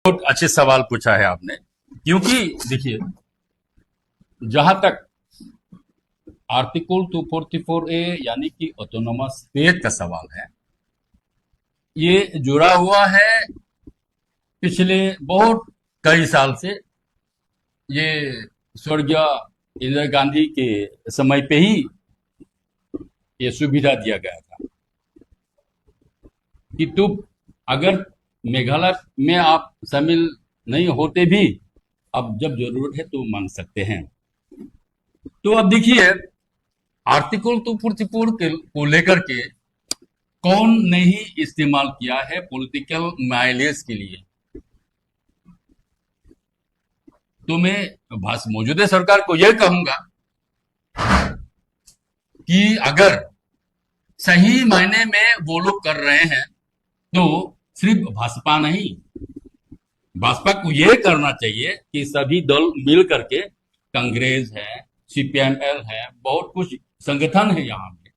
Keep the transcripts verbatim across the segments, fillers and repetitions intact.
बहुत अच्छे सवाल पूछा है आपने, क्योंकि देखिए, जहां तक आर्टिकल टू फोर्टी फोर ए यानी कि ऑटोनोमस स्टेट का सवाल है, ये जुड़ा हुआ है पिछले बहुत कई साल से। ये स्वर्गीय इंदिरा गांधी के समय पे ही ये सुविधा दिया गया था कि तुम अगर मेघालय में आप शामिल नहीं होते भी, अब जब जरूरत है तो मांग सकते हैं। तो अब देखिए, आर्टिकल टू फोर्टी फोर के को लेकर के कौन नहीं इस्तेमाल किया है पॉलिटिकल माइलेज के लिए? तो मैं भास मौजूदा सरकार को यह कहूंगा कि अगर सही मायने में वो लोग कर रहे हैं, तो सिर्फ भाजपा नहीं, भाजपा को ये करना चाहिए कि सभी दल मिल करके, कांग्रेस है, सीपीआईएमएल है, बहुत कुछ संगठन है यहाँ पे,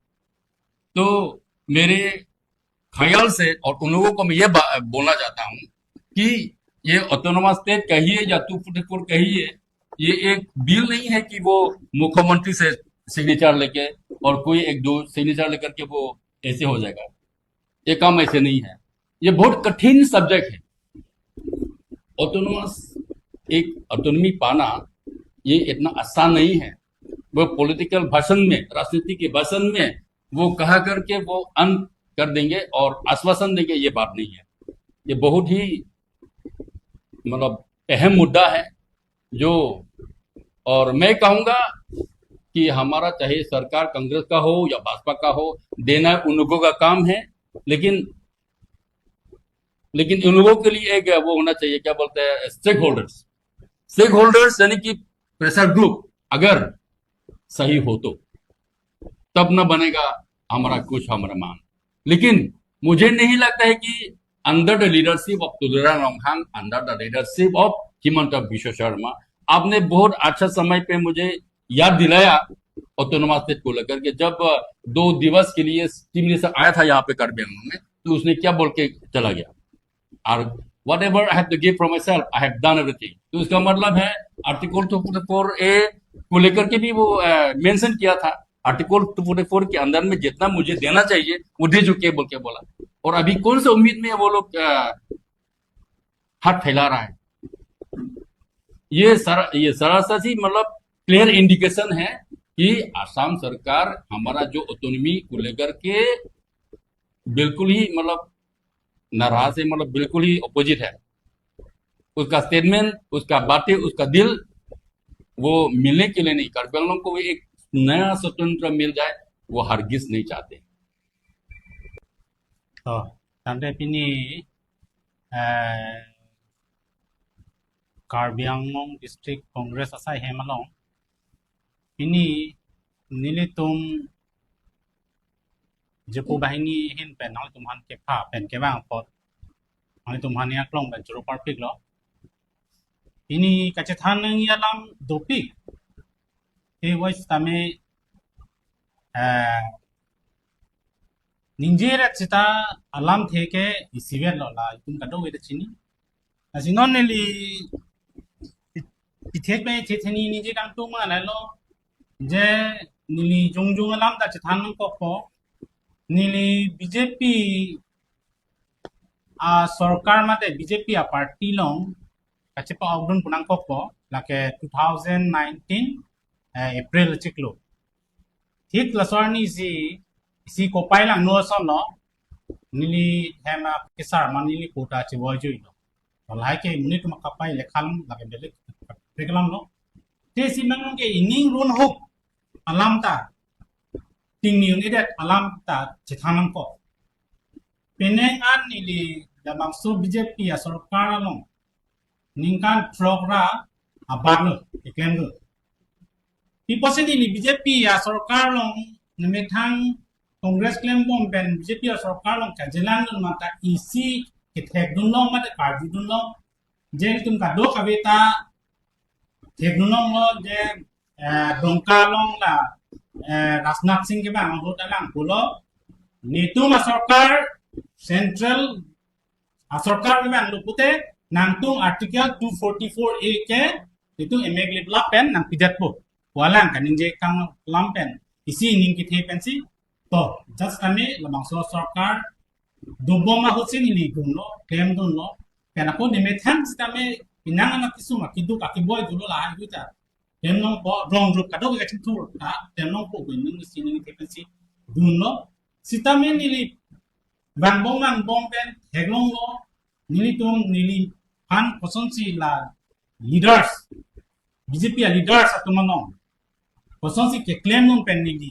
तो मेरे ख्याल से, और उन लोगों को मैं ये बा- बोलना चाहता हूँ कि ये ऑटोनोमस स्टेट कहिए या टू फोर्टी फोर कहिए, ये एक बिल नहीं है कि वो मुख्यमंत्री से सिग्नेचर लेके और कोई एक दो सिग्नेचर लेकर के वो ऐसे हो जाएगा। ये काम ऐसे नहीं है, ये बहुत कठिन सब्जेक्ट है। ऑटोनोमस, एक ऑटोनॉमी पाना ये इतना आसान नहीं है। वो पॉलिटिकल भाषण में, राजनीति के भाषण में वो कहा करके वो अंत कर देंगे और आश्वासन देंगे, ये बात नहीं है। ये बहुत ही, मतलब, अहम मुद्दा है जो, और मैं कहूंगा कि हमारा चाहे सरकार कांग्रेस का हो या भाजपा का हो, देना उन लोगों का काम है, लेकिन लेकिन उन लोगों के लिए एक वो होना चाहिए, क्या बोलते हैं, स्टेक होल्डर्स। स्टेक होल्डर्स यानी कि प्रेशर ग्रुप अगर सही हो तो तब ना बनेगा हमारा कुछ, हमारा मांग। लेकिन मुझे नहीं लगता है कि under the leadership of Tuliram Ronghang, under the leadership of Himanta Biswa Sarma, आपने बहुत अच्छा समय पे मुझे याद दिलाया ऑटोनोमस स्टेट को लेकर के। जब दो दिवस के लिए चीफ मिनिस्टर आया था यहाँ पे कार्बी आंगलोंग में, तो उसने क्या बोल के चला गया? Or whatever I have to give from myself, I have done everything। तो इसका मतलब है आर्टिकल टू फोर्टी फोर ए को लेकर के भी वो मेंशन किया था, आर्टिकल टू फोर्टी फोर के अंदर में जितना मुझे देना चाहिए वो दे चुके हैं बोल के बोला। और अभी कौन से उम्मीद में वो लोग अ, हाथ फैला रहा है? ये सरा ये सरासर सी, मतलब, क्लियर इंडिकेशन है कि आसाम सरकार हमारा जो ऑटोनॉमी को लेकर के बिल्कुल ही, मतलब, नाराज है, मतलब, बिल्कुल ही अपोजिट है। उसका स्टेटमेंट, उसका बातें, उसका दिल वो मिलने के लिए नहीं, कार्बी आंगलोंग को एक नया स्वतंत्र मिल जाए, वो हरगिज नहीं चाहते। Oh, tangte pini, eh, Karbi Anglong District Congress asai hem along pini nelitum Jepo Bahini ahin pen nanglitum aphan kepha pen kevang apot nanglitum aphan nangkeklong pen choro parpiklo. Pini kachethan nangji alam dopik. He voice tame, eh, ningje ret seta alamthe ke isivet lo, la itum kadokave ta chini. Lasi non neli pi- pithek pen thethe ni ningje kangtung ma lo, je neli jongjong alam ta chethan nangkokpo. Neli B J P a sorkar mate B J P a party along kachepa-okdun pu nangkokpo, lake two thousand nineteen, eh, April chiklo. Thik laso arni isi, isi kopai lang no ason lo, neli hem akesar ma neli kota chevoi juilo. To lahai ke monit atum akapai le khalam, lake beleg preklam lo. Te isi nang ke ining run huk alam ta, tingni un-edet alam ta chethan nangkok. Penang an neli labangso B J P a sorkar along ningkan throk ra abatlo, keklem lo. Pi apotsi neli B J P a sorkar along nemethang Congress klembom pen B J P a sorkar along kachelang dun mata isi kethekdun long mate karjudun long. Je itum kadokave ta thekdun longlo je, eh, Dongka along la, eh, Rajnath Singh kevang ahut alang pulo, netum a sorkar, central a sorkar kevanglo pute, nangtum Article two forty-four A ke itum emeglip lapen nangpidetpo. Walang kaningje kanglam pen isi ining kethe pensi to, just kami labangso sorkar dobom ahutsi neli dunlo, klemdunlo. Pen ako nemethang sitame pinang anak kisuma kiduk akiboi dolo lahai huta. Klemlongpo, rong rup kadokave kachingthur ta klemlongpo, pen nung isi ining kethe pensi dunlo. Sitame neli vangbom vangbom pen theklonglo, nelitum neliphan kosonsi la leaders, B J P a leaders atum along kosonsi keklem nung pen neli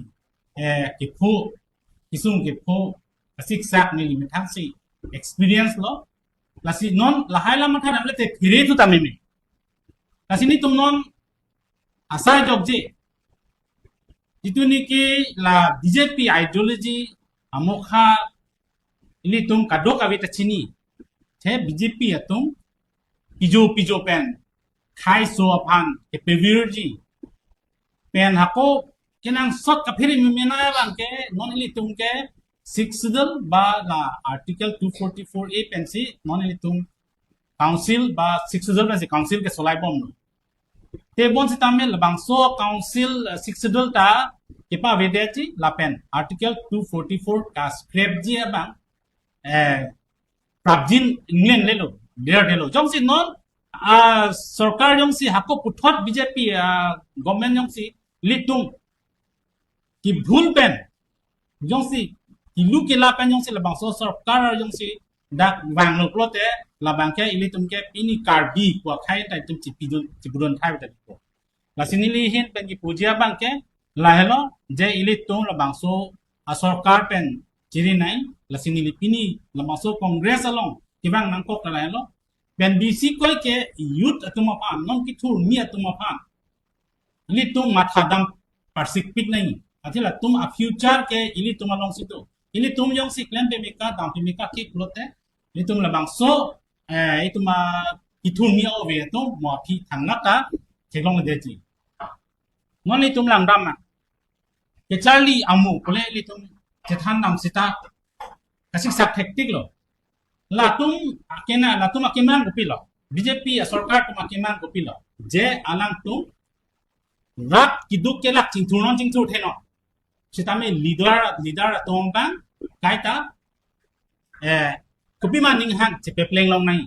eh, kepho, kisung kepho, kasiksak neli methangsi experience lo. Lasi non lahai lam matha damle te phire thu tameme. Lasi nelitum non asai jokje. Jitu niki la B J P ideology amokha ilitum kadokave ta chini. The B J P atum pijo pijo pen khaiso aphan kepevirji. Pen hako kenangsot kaphere mena abang ke non ilitum ke Sixth Schedule ba la Article two forty-four A pensi non ilitum council ba Sixth Schedule pensi council kesolai bomlo. Te bonsitame labangso council, eh, Sixth Schedule ta kepavedetji lapen Article two forty-four ka scrapji abang eh prapjin inglen lelo, der delo. Jongsi non ah sorkar jongsi hako puthot B J P ah government jongsi ilitum kibhul pen jongsi kilu kila pen jongsi labangso sorkar jongsi dak vanglo pulote labang ke ilitum ke pini Karbi pu akhai ta itum chipidun chipudun thai ta ko. Lasi neli ahin pen kipuji abang ke lahelo je ilitum labangso asorkar pen chirinai, lasi neli pini labangso Congress along kevang nangkok ta lahelo. Pen bisi koi ke youth atum aphan, non kethurmi atum aphan ilitum matha dam parsikpik nai. Athe latum a future ke ilitum alongsi do. Ilitum jongsi klem pemeka, dam pemeka kik pulote ilitum labangso eh itum a kethurmi ove atum mo aphi thangnat ta theklongledetji. Non ilitum langdam ma kecharli amu pule ilitum chethan dam sita kasiksak thektik lo. Latum akena, latum akemang kopilo, B J P asorkar atum akemang kopilo, je alangtum rat kiduk kelak chingthurnon chingthurthenon. Sitame leader, leader atum abang kaita eh kopima ninghang chepepleng longnai.